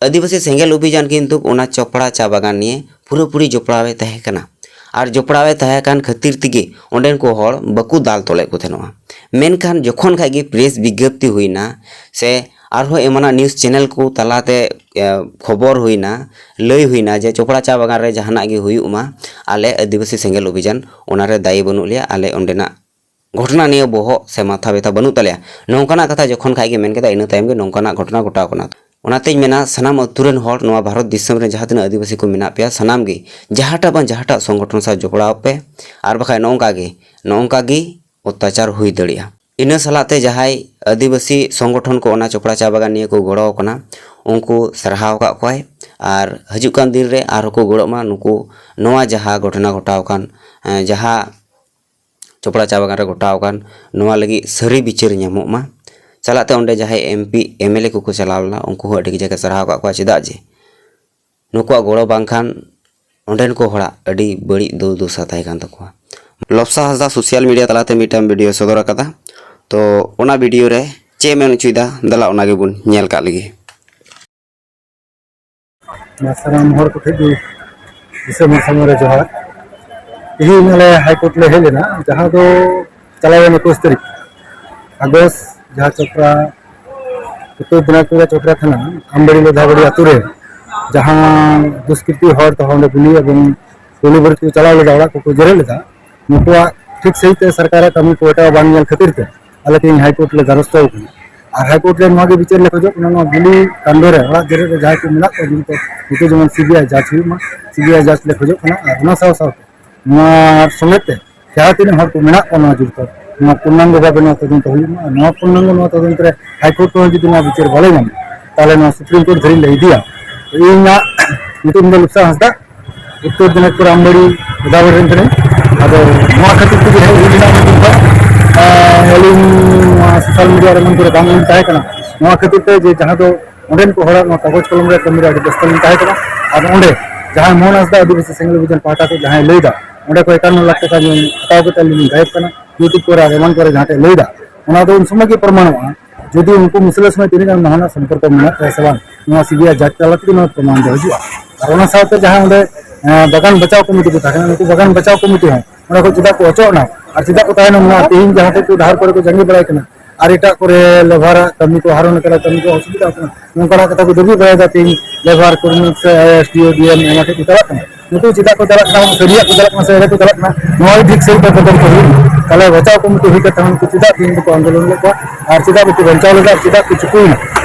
ᱟᱹᱫᱤᱵᱟᱹᱥᱤ ᱥᱮᱸᱜᱮᱞ ᱚᱵᱷᱤᱡᱟᱱ ᱠᱤᱱᱛᱩ ᱚᱱᱟ ᱪᱚᱯᱲᱟ ᱪᱟ ᱵᱟᱜᱟᱱ ᱱᱤᱭᱮ ᱯᱩᱨᱟᱹᱯᱩᱨᱤ ᱡᱚᱯᱲᱟᱣ ᱮ ᱛᱟᱦᱮᱸ ᱠᱟᱱᱟ᱾ ᱟᱨ ᱡᱚᱯᱲᱟᱣ ᱮ ᱛᱟᱦᱮᱸ ᱠᱟᱱ ᱠᱷᱟᱹᱛᱤᱨ ᱛᱮᱜᱮ ᱚᱸᱰᱮᱱ ᱠᱚ ᱦᱚᱲ ᱵᱟᱠᱚ ᱫᱟᱞ ᱛᱚᱞᱮᱫ ᱠᱚ ᱛᱟᱦᱮᱱᱚᱜᱼᱟ᱾ ᱢᱮᱱᱠᱷᱟᱱ ᱡᱚᱠᱷᱚᱱ ᱠᱷᱟᱡ ᱜᱮ ᱯᱨᱮᱥ ᱵᱤᱜᱽᱜᱟᱯᱛᱤ ᱦᱩᱭᱱᱟ ᱥᱮ ᱟᱨᱦᱚᱸ ᱮᱢᱟᱱᱟᱜ news channel ᱠᱚ ᱛᱟᱞᱟᱛᱮ, ᱮ, ᱠᱷᱚᱵᱚᱨ ᱦᱩᱭᱱᱟ, ᱞᱟᱹᱭ ᱦᱩᱭᱱᱟ ᱡᱮ ᱪᱚᱯᱲᱟ ᱪᱟ ᱵᱟᱜᱟᱱ ᱨᱮ ᱡᱟᱦᱟᱱᱟᱜ ᱜᱮ ᱦᱩᱭᱩᱜ ᱢᱟ, ᱟᱞᱮ ᱟᱹᱫᱤᱵᱟᱹᱥᱤ ᱥᱮᱸᱜᱮᱞ ᱚᱵᱷᱤᱡᱟᱱ ᱚᱱᱟᱨᱮ ᱫᱟᱭᱤ ᱵᱟᱹᱱᱩᱜ ᱞᱮᱭᱟ, ᱟᱞᱮ ᱚᱸᱰᱮᱱᱟᱜ ᱜᱷᱚᱴᱚᱱᱟ ᱱᱤᱭᱮ ᱵᱚᱦᱚᱜ ᱥᱮ ᱢᱟᱛᱷᱟ ᱵᱮᱛᱷᱟ ᱵᱟᱹᱱᱩᱜ ᱛᱟᱞᱮᱭᱟ, ᱱᱚᱝᱠᱟᱱᱟᱜ ᱠᱟᱛᱷᱟ ᱡᱚᱠᱷᱚᱱ ᱠᱷᱟᱡ ᱜᱮ ᱢᱮᱱ ᱠᱮᱫᱟ, ᱤᱱᱟᱹ ᱛᱟᱭᱚᱢ ᱜᱮ ᱱᱚᱝᱠᱟᱱᱟᱜ ᱜᱷᱚᱴᱚᱱᱟ ᱜᱷᱚᱴᱟᱣ ᱠᱟᱱᱟ᱾ ᱚᱱᱟᱛᱮᱧ ᱢᱮᱱᱟ, ᱥᱟᱱᱟᱢ ᱟᱹᱛᱩ ᱨᱮᱱ ᱦᱚᱲ, ᱱᱚᱣᱟ ᱵᱷᱟᱨᱚᱛ ᱫᱤᱥᱚᱢ ᱨᱮ ᱡᱟᱦᱟᱸ ᱛᱤᱱᱟᱹᱜ ᱟᱹᱫᱤᱵᱟᱹᱥᱤ ᱠᱚ ᱢᱮᱱᱟᱜ ᱯᱮᱭᱟ, ᱥᱟᱱᱟᱢ ᱜᱮ ᱡᱟᱦᱟᱸᱴᱟᱜ ᱵᱟᱝ ᱡᱟᱦᱟᱸᱴᱟᱜ ᱥᱚᱝᱜᱚᱴᱷᱚᱱ ᱥᱟᱶ ᱡᱚᱯᱲᱟᱣ ᱯᱮ, ᱟᱨ ᱵᱟᱠᱷᱟᱡ ᱱᱚᱜᱼᱚᱝᱠᱟ ᱜᱮ, ᱱᱚᱜᱼᱚᱝᱠᱟ ᱜᱮ ᱚᱛᱛᱟᱪᱟᱨ ᱦᱩᱭ ᱫᱟᱲᱮᱭᱟᱜᱼᱟ᱾ ᱤᱱᱟᱹ ᱥᱟᱞᱟᱜ ᱛᱮ ᱡᱟᱦᱟᱸᱭ ᱟᱹᱫᱤᱵᱟᱹᱥᱤ ᱥᱚᱝᱜᱚᱴᱷᱚᱱ ᱠᱚ ᱚᱱᱟ ᱪᱚᱯᱲᱟ ᱪᱟ ᱵᱟᱜᱟᱱ ᱱᱤᱭᱮ ᱠᱚ ᱜᱚᱲᱚ ᱟᱠᱟᱱᱟ, ᱩᱱᱠᱩ ᱥᱟᱨᱦᱟᱣ ᱟᱠᱟᱫ ᱠᱚᱣᱟᱭ᱾ ᱟᱨ ᱦᱤᱡᱩᱜ ᱠᱟᱱ ᱫᱤᱱ ᱨᱮ ᱟᱨᱦᱚᱸ ᱠᱚ ᱜᱚᱲᱚᱜ ᱢᱟ, ᱱᱩᱠᱩ ᱱᱚᱣᱟ ᱡᱟᱦᱟᱸ ᱜᱷᱚᱴᱚᱱᱟ ᱜᱷᱚᱴᱟᱣ ᱟᱠᱟᱱ, ᱮᱸ, ᱡᱟᱦᱟᱸ ᱪᱚᱯᱲᱟ ᱪᱟ ᱵᱟᱜᱟᱱ ᱨᱮ ᱜᱷᱚᱴᱟᱣ ᱟᱠᱟᱱ, ᱱᱚᱣᱟ ᱞᱟᱹᱜᱤᱫ ᱥᱟᱹᱨᱤ ᱵᱤᱪᱟᱹᱨ ᱧᱟᱢᱚᱜ ᱢᱟ᱾ ᱪᱟᱞᱟᱜ ᱛᱮ ᱚᱸᱰᱮ ᱡᱟᱦᱟᱸᱭ MP, MLA ᱠᱚᱠᱚ ᱪᱟᱞᱟᱣ ᱞᱮᱱᱟ, ᱩᱱᱠᱩ ᱦᱚᱸ ᱟᱹᱰᱤ ᱠᱟᱡᱟᱠ ᱮ ᱥᱟᱨᱦᱟᱣ ᱟᱠᱟᱫ ᱠᱚᱣᱟ᱾ ᱪᱮᱫᱟᱜ ᱡᱮ ᱱᱩᱠᱩᱣᱟᱜ ᱜᱚᱲᱚ ᱵᱟᱝᱠᱷᱟᱱ ᱚᱸᱰᱮᱱ ᱠᱚ ᱦᱚᱲᱟᱜ ᱟᱹᱰᱤ ᱵᱟᱹᱲᱤᱡ ᱫᱩᱨᱫᱚᱥᱟ ᱛᱟᱦᱮᱸ ᱠᱟᱱ ᱛᱟᱠᱚᱣᱟ᱾ ᱞᱚᱯᱥᱟ ᱦᱟᱸᱥᱫᱟ social media ᱛᱟᱞᱟᱛᱮ ᱢᱤᱫᱴᱟᱝ video ᱥᱚᱫᱚᱨ ᱟᱠᱟᱫᱟ᱾ ᱛᱚ, ᱚᱱᱟ video ᱨᱮ ᱪᱮᱫ ᱮ ᱢᱮᱱ ᱦᱚᱪᱚᱭᱮᱫᱟ, ᱫᱮᱞᱟ ᱚᱱᱟ ᱜᱮᱵᱚᱱ ᱧᱮᱞ ᱠᱟᱜ ᱞᱮᱜᱮ᱾ ᱥᱟᱱᱟᱢ ᱦᱚᱲ ᱠᱚ ᱴᱷᱮᱱ ᱜᱮ ᱫᱤᱥᱚᱢ ᱦᱚᱲ ᱥᱟᱢᱟᱝ ᱨᱮ ᱡᱚᱦᱟᱨ᱾ ᱛᱮᱦᱮᱧ ᱟᱞᱮ High Court ᱞᱮ ᱦᱮᱡ ᱞᱮᱱᱟ, ᱡᱟᱦᱟᱸ ᱫᱚ ᱪᱟᱞᱟᱣᱮᱱ ᱮᱠᱩᱥ ᱛᱟᱹᱨᱤᱠᱷ ᱟᱜᱚᱥᱴ, ᱡᱟᱦᱟᱸ ᱪᱚᱯᱨᱟ, ᱩᱛᱛᱚᱨ ᱫᱤᱱᱟᱡᱽᱯᱩᱨ ᱪᱚᱯᱨᱟ ᱛᱷᱟᱱᱟ ᱟᱢᱵᱟᱲᱤ ᱞᱳᱫᱷᱟᱵᱟᱲᱤ ᱟᱛᱳ ᱨᱮ ᱡᱟᱦᱟᱸ ᱫᱩᱥᱠᱨᱤᱛᱤ ᱦᱚᱲ ᱛᱚᱠᱷᱚᱱ ᱚᱸᱰᱮ ᱜᱩᱞᱤ ᱮᱵᱚᱝ ᱜᱩᱞᱤ ᱵᱟᱹᱨᱩᱫ ᱠᱚ ᱪᱟᱞᱟᱣ ᱞᱮᱫᱟ, ᱚᱲᱟᱜ ᱠᱚᱠᱚ ᱡᱮᱨᱮᱫ ᱞᱮᱫᱟ, ᱱᱩᱠᱩᱣᱟᱜ ᱴᱷᱤᱠ ᱥᱟᱺᱦᱤᱡ ᱛᱮ ᱥᱚᱨᱠᱟᱨᱟᱜ ᱠᱟᱹᱢᱤ ᱠᱚ ᱮᱴᱟᱜ ᱵᱟᱝ ᱧᱮᱞ ᱠᱷᱟᱹᱛᱤᱨ ᱛᱮ ᱟᱞᱮ ᱛᱮᱦᱮᱧ ᱦᱟᱭ ᱠᱳᱨᱴ ᱞᱮ ᱫᱟᱨᱚᱥᱛᱚ ᱟᱠᱟᱱᱟ᱾ ᱟᱨ ᱦᱟᱭ ᱠᱳᱨᱴ ᱨᱮ ᱱᱚᱣᱟ ᱜᱮ ᱵᱤᱪᱟᱹᱨ ᱞᱮ ᱠᱷᱚᱡᱚᱜ ᱠᱟᱱᱟ, ᱱᱚᱣᱟ ᱜᱩᱞᱤ ᱠᱟᱱᱰ ᱨᱮ ᱚᱲᱟᱜ ᱡᱮᱨᱮᱫ ᱨᱮ ᱡᱟᱦᱟᱸᱭ ᱠᱚ ᱢᱮᱱᱟᱜ ᱠᱚᱣᱟ, ᱡᱤᱣᱤ ᱛᱮ, ᱩᱱᱠᱩ ᱡᱮᱢᱚᱱ ᱥᱤᱵᱤᱟᱭ ᱡᱟᱸᱪ ᱦᱩᱭᱩᱜ ᱢᱟ, ᱥᱤᱵᱤᱟᱭ ᱡᱟᱸᱪ ᱞᱮ ᱠᱷᱚᱡᱚᱜ ᱠᱟᱱᱟ᱾ ᱟᱨ ᱚᱱᱟ ᱥᱟᱶ ᱥᱟᱶᱛᱮ ᱱᱚᱣᱟ ᱥᱚᱸᱜᱮ ᱛᱮ ᱡᱟᱦᱟᱸ ᱛᱤᱱᱟᱹᱜ ᱦᱚᱲ ᱠᱚ ᱢᱮᱱᱟᱜ ᱠᱚᱣᱟ ᱱᱚᱣᱟ ᱡᱩᱲᱤᱛᱚ, ᱱᱚᱣᱟ ᱯᱩᱨᱱᱟᱝᱜᱚ ᱵᱷᱟᱵᱮ ᱱᱚᱣᱟ ᱛᱚᱫᱚᱱᱛᱚ ᱦᱩᱭᱩᱜ ᱢᱟ᱾ ᱟᱨ ᱱᱚᱣᱟ ᱯᱩᱨᱱᱟᱝᱜᱚ ᱱᱚᱣᱟ ᱛᱚᱫᱚᱱᱛᱚ ᱨᱮ ᱦᱟᱭ ᱠᱳᱨᱴ ᱠᱷᱚᱱ ᱡᱩᱫᱤ ᱱᱚᱣᱟ ᱵᱤᱪᱟᱹᱨ ᱵᱟᱞᱮ ᱧᱟᱢᱟ, ᱛᱟᱦᱚᱞᱮ ᱱᱚᱣᱟ ᱥᱩᱯᱨᱤᱢ ᱠᱳᱨᱴ ᱫᱷᱟᱹᱨᱤᱡ ᱞᱮ ᱤᱫᱤᱭᱟ᱾ ᱤᱧᱟᱹᱜ ᱧᱩᱛᱩᱢ ᱫᱚ ᱞᱩᱠᱥᱟ ᱦᱟᱸᱥᱫᱟ, ᱩᱛᱛᱚᱨ ᱫᱤᱱᱟᱡᱽᱯᱩᱨ ᱟᱢᱵᱟᱲᱤ ᱜᱳᱫᱟᱵᱚᱨᱤ ᱨᱮᱱ ᱠᱟᱹᱱᱟᱹᱧ᱾ ᱟᱫᱚ ᱱᱚᱣᱟ ᱠᱷᱟᱹᱛᱤᱨ ᱛᱮᱜᱮ ᱦᱮᱡ ᱦᱩᱭ ᱞᱮᱱᱟ ᱩᱱ ᱫᱤᱱ ᱠᱷᱚᱱ᱾ ᱟᱨ ᱟᱹᱞᱤᱧ ᱱᱚᱣᱟ ᱥᱳᱥᱟᱞ ᱢᱤᱰᱤᱭᱟ ᱨᱮ ᱮᱢᱚᱱ ᱠᱚᱨᱮ ᱵᱟᱝ ᱞᱤᱧ ᱛᱟᱦᱮᱸ ᱠᱟᱱᱟ᱾ ᱱᱚᱣᱟ ᱠᱷᱟᱹᱛᱤᱨ ᱛᱮ ᱡᱮ ᱡᱟᱦᱟᱸ ᱫᱚ ᱚᱸᱰᱮᱱ ᱠᱚ ᱦᱚᱲᱟᱜ ᱱᱚᱣᱟ ᱠᱟᱜᱚᱡᱽ ᱠᱚᱞᱚᱢ ᱨᱮᱭᱟᱜ ᱠᱟᱹᱢᱤ ᱨᱮ ᱟᱹᱰᱤ ᱵᱮᱥᱛᱚ ᱞᱤᱧ ᱛᱟᱦᱮᱸ ᱠᱟᱱᱟ᱾ ᱟᱨ ᱚᱸᱰᱮ ᱡᱟᱦᱟᱸᱭ ᱢᱳᱦᱚᱱ ᱦᱟᱸᱥᱫᱟ ᱟᱹᱫᱤᱵᱟᱹᱥᱤ ᱥᱮᱸᱜᱮᱞ ᱚᱵᱷᱤᱡᱟᱱ ᱯᱟᱦᱴᱟ ᱠᱷᱚᱱ ᱡᱟᱦᱟᱸᱭ ᱞᱟᱹᱭᱫᱟ, ᱚᱸᱰᱮ ᱠᱷᱚᱱ ᱮᱠᱟᱱᱱᱚ ᱞᱟᱠᱷ ᱴᱟᱠᱟ ᱦᱟᱛᱟᱣ ᱠᱟᱛᱮ ᱟᱹᱞᱤᱧ ᱞᱤᱧ ᱜᱟᱭᱮᱵ ᱠᱟᱱᱟ, YouTube ᱠᱚᱨᱮ ᱟᱨ ᱮᱢᱟᱱ ᱠᱚᱨᱮ ᱡᱟᱦᱟᱸ ᱴᱷᱮᱱ ᱞᱟᱹᱭᱫᱟ, ᱚᱱᱟ ᱫᱚ ᱩᱱ ᱥᱚᱢᱚᱭ ᱜᱮ ᱯᱨᱚᱢᱟᱱᱚᱜᱼᱟ᱾ ᱡᱩᱫᱤ ᱩᱱᱠᱩ ᱢᱩᱥᱞᱟᱹ ᱥᱚᱸᱜᱮ ᱛᱤᱱᱟᱹᱜ ᱜᱟᱱ ᱱᱟᱦᱟᱜ ᱥᱚᱢᱯᱚᱨᱠᱚ ᱢᱮᱱᱟᱜ ᱛᱟᱭᱟ ᱥᱮ ᱵᱟᱝ, ᱱᱚᱣᱟ ᱥᱤᱵᱤᱟᱭ ᱡᱟᱸᱪ ᱛᱟᱞᱟ ᱛᱮᱜᱮ ᱱᱚᱣᱟ ᱯᱨᱚᱢᱟᱱ ᱫᱚ ᱦᱤᱡᱩᱜᱼᱟ᱾ ᱟᱨ ᱚᱱᱟ ᱥᱟᱶᱛᱮ ᱡᱟᱦᱟᱸ ᱚᱸᱰᱮ, ᱮᱸ, ᱵᱟᱜᱟᱱ ᱵᱟᱪᱟᱣ ᱠᱚᱢᱤᱴᱤ ᱠᱚ ᱛᱟᱦᱮᱸ ᱠᱟᱱᱟ, ᱩᱱᱠᱩ ᱵᱟᱜᱟᱱ ᱵᱟᱪᱟᱣ ᱠᱚᱢᱤᱴᱤ ᱦᱚᱸ ᱚᱸᱰᱮ ᱠᱷᱚᱱ ᱪᱮᱫᱟᱜ ᱠᱚ ᱚᱪᱚᱜ ᱮᱱᱟ ᱟᱨ ᱪᱮᱫᱟᱜ ᱠᱚ ᱛᱟᱦᱮᱱᱟ, ᱱᱚᱣᱟ ᱛᱮᱦᱮᱧ ᱡᱟᱦᱟᱸ ᱴᱷᱮᱱ ᱠᱚ ᱰᱟᱦᱟᱨ ᱠᱚᱨᱮ ᱠᱚ ᱡᱟᱸᱜᱮ ᱵᱟᱲᱟᱭ ᱠᱟᱱᱟ ᱟᱨ ᱮᱴᱟᱜ ᱠᱚᱨᱮ ᱞᱮᱵᱟᱨᱟᱜ ᱠᱟᱹᱢᱤ ᱠᱚ ᱦᱟᱨᱚᱱ ᱠᱟᱱᱟ, ᱠᱟᱹᱢᱤ ᱠᱚ ᱚᱥᱩᱵᱤᱫᱷᱟ ᱠᱟᱱᱟ, ᱱᱚᱝᱠᱟᱱᱟᱜ ᱠᱟᱛᱷᱟ ᱠᱚ ᱫᱟᱹᱵᱤ ᱵᱟᱲᱟᱭᱮᱫᱟ᱾ ᱛᱮᱦᱮᱧ ᱞᱮᱵᱟᱨ ᱠᱚᱨᱢᱤ ᱥᱮ ᱮᱥ ᱰᱤ ᱳ, ᱰᱤ ᱮᱢ ᱚᱱᱟ ᱴᱷᱮᱱ ᱠᱚ ᱪᱟᱞᱟᱜ ᱠᱟᱱᱟ᱾ ᱱᱩᱠᱩ ᱪᱮᱫᱟᱜ ᱠᱚ ᱪᱟᱞᱟᱜ ᱠᱟᱱᱟ, ᱥᱟᱹᱨᱤᱭᱟᱜ ᱠᱚ ᱪᱟᱞᱟᱜ ᱠᱟᱱᱟ ᱥᱮ ᱮᱲᱮ ᱠᱚ ᱪᱟᱞᱟᱜ ᱠᱟᱱᱟ, ᱱᱚᱣᱟ ᱜᱮ ᱴᱷᱤᱠ ᱥᱟᱹᱦᱤᱡ ᱛᱮ ᱛᱚᱫᱚᱱᱛᱚ ᱦᱩᱭᱩᱜ ᱢᱟ᱾ ᱛᱟᱦᱞᱮ ᱵᱟᱪᱟᱣ ᱠᱚᱢᱤᱴᱤ ᱦᱩᱭ ᱠᱟᱛᱮ ᱦᱚᱸ ᱱᱩᱠᱩ ᱪᱮᱫᱟᱜ ᱛᱮᱦᱮᱧ ᱫᱚᱠᱚ ᱟᱱᱫᱳᱞᱚᱱ ᱞᱮᱫ ᱠᱚᱣᱟ ᱟᱨ ᱪᱮᱫᱟᱜ ᱵᱟᱠᱚ ᱵᱟᱧᱪᱟᱣ ᱞᱮᱫᱟ, ᱪᱮᱫᱟᱜ ᱠᱚ ᱪᱩᱠᱩᱭᱮᱱᱟ?